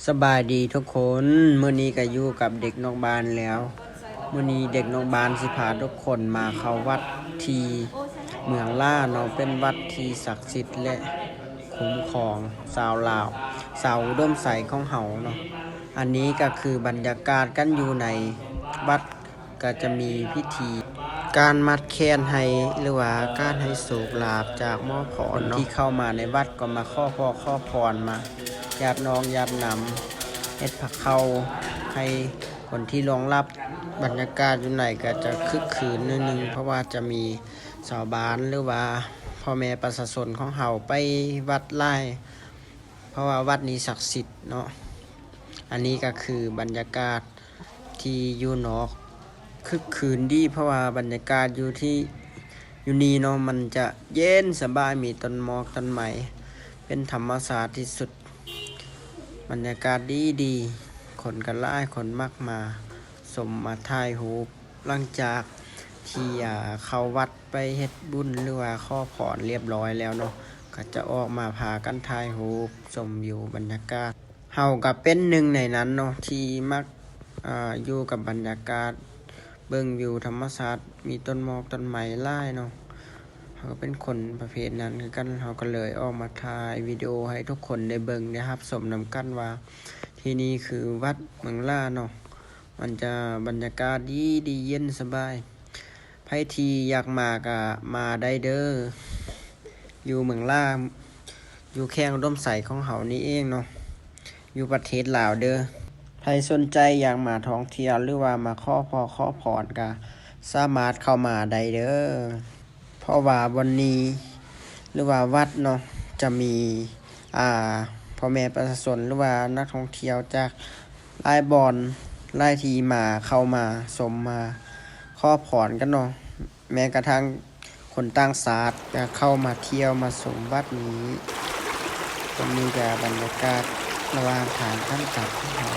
ສະບາຍດີທຸກຄົນ, ມື້ນີ້ກໍຢູ່ກັບເດັກນອກບ້ານແລ້ວ. ມື້ນີ້ເດັກນອກບ້ານຊິພາທຸກຄົນມາເຂົ້າວັດທີ່ເມືອງລ້າເນາະ, ເປັນວັດທີ່ສັກສິດ ແລະ ຄຸ້ມຄອງຊາວລາວ ຊາວອຸດົມໄຊຂອງເຮົາເນາະ. ອັນນີ້ກໍຄືບັນຍາກາດກັນຢູ່ໃນວັດ ກໍຈະມີພິທີການມັດແຂນໃຫ້ ຫຼືວ່າການໃຫ້ໂຊກລາບຈາກໝໍພອນເນາະ. ທີ່ເຂົ້າມາໃນວັດກໍມາຂໍພອກຂໍພອນ ມາຢາດນ້ອງຢາດນ້ຳ ເຮັດພາເຂົ້າໃຫ້ຄົນທີ່ລ່ວງລັບ. ບັນຍາກາດຢູ່ໃນກໍຈະຄຶກຄື້ນໜ້ອຍໜຶ່ງ ເພາະວ່າຈະມີຊາວບ້ານ ຫຼືວ່າພໍ່ແມ່ປະຊາຊົນຂອງເຮົາໄປວັດຫຼາຍ ເພາະວ່າວັດນີ້ສັກສິດເນາະ. ອັນນີ້ກໍຄືບັນຍາກາດ ທີ່ຢູ່ນອກຄຶກຄື້ນດີ ເພາະວ່າບັນຍາກາດຢູ່ທີ່ ຢູ່ນີ້ເນາະ ມັນຈະເຢັນສະບາຍ ມີຕົ້ນໝອກຕົ້ນໄມ້ ເປັນທຳມະຊາດທີ່ສຸດ. ບັນຍາກາດດີໆ ຄົນກໍຫຼາຍ ຄົນມັກມາຊົມ ມາຖ່າຍຮູບ. ຫຼັງຈາກທີ່ ອ່າ ເຂົ້າວັດໄປເຮັດບຸນ ຫຼືວ່າຂໍພອນລຽບຮ້ອຍແລ້ວເນາະ ກໍຈະອອກມາພາກັນຖ່າຍຮູບຊົມວິວບັນຍາກາດ. ເຮົາກໍເປັນໜຶ່ງໃນນັ້ນເນາະ ທີ່ມັກ ເອີ ຢູ່ກັບບັນຍາກາດ ເບິ່ງວິວທຳມະຊາດ ມີຕົ້ນໝອກຕົ້ນໄມ້ຫຼາຍເນາະ. ເຮົາກໍເປັນຄົນປະເພດນັ້ນຄືກັນ ເຮົາກໍເລີຍອອກມາຖ່າຍວິດີໂອໃຫ້ທຸກຄົນໄດ້ເບິ່ງ ໄດ້ຮັບຊົມນຳກັນວ່າ ທີ່ນີ້ຄືວັດເມືອງລ້າເນາະ. ມັນຈະບັນຍາກາດດີໆ ເຢັນສະບາຍ. ໃຜທີ່ຢາກມາກໍມາໄດ້ເດີ້ ຢູ່ເມືອງລ້າ ຢູ່ແຂວງອຸດົມໄຊຂອງເຮົານີ້ເອງເນາະ ຢູ່ປະເທດລາວເດີ້. ໃຜສົນໃຈຢາກມາທ່ອງທ່ຽວ ຫຼືວ່າມາຂໍພອກຂໍພອນ ກໍສາມາດເຂົ້າມາໄດ້ເດີ້ ເພາະວ່າບ່ອນນີ້ ຫຼືວ່າວັດເນາະ ຈະມີ ອ່າ ພໍ່ແມ່ປະຊາຊົນ ຫຼືວ່ານັກທ່ອງທ່ຽວຈາກຫຼາຍບ່ອນ ຫຼາຍທີ່ມາ ເຂົ້າມາຊົມ ມາຂໍພອນກັນເນາະ. ແມ້ກະທັ້ງຄົນຕ່າງຊາດກໍເຂົ້າມາທ່ຽວມາຊົມວັດນີ້. ຕອນນີ້ກໍບັນຍາກາດລະຫວ່າງທາງກັນກັບຂອງເຮົາ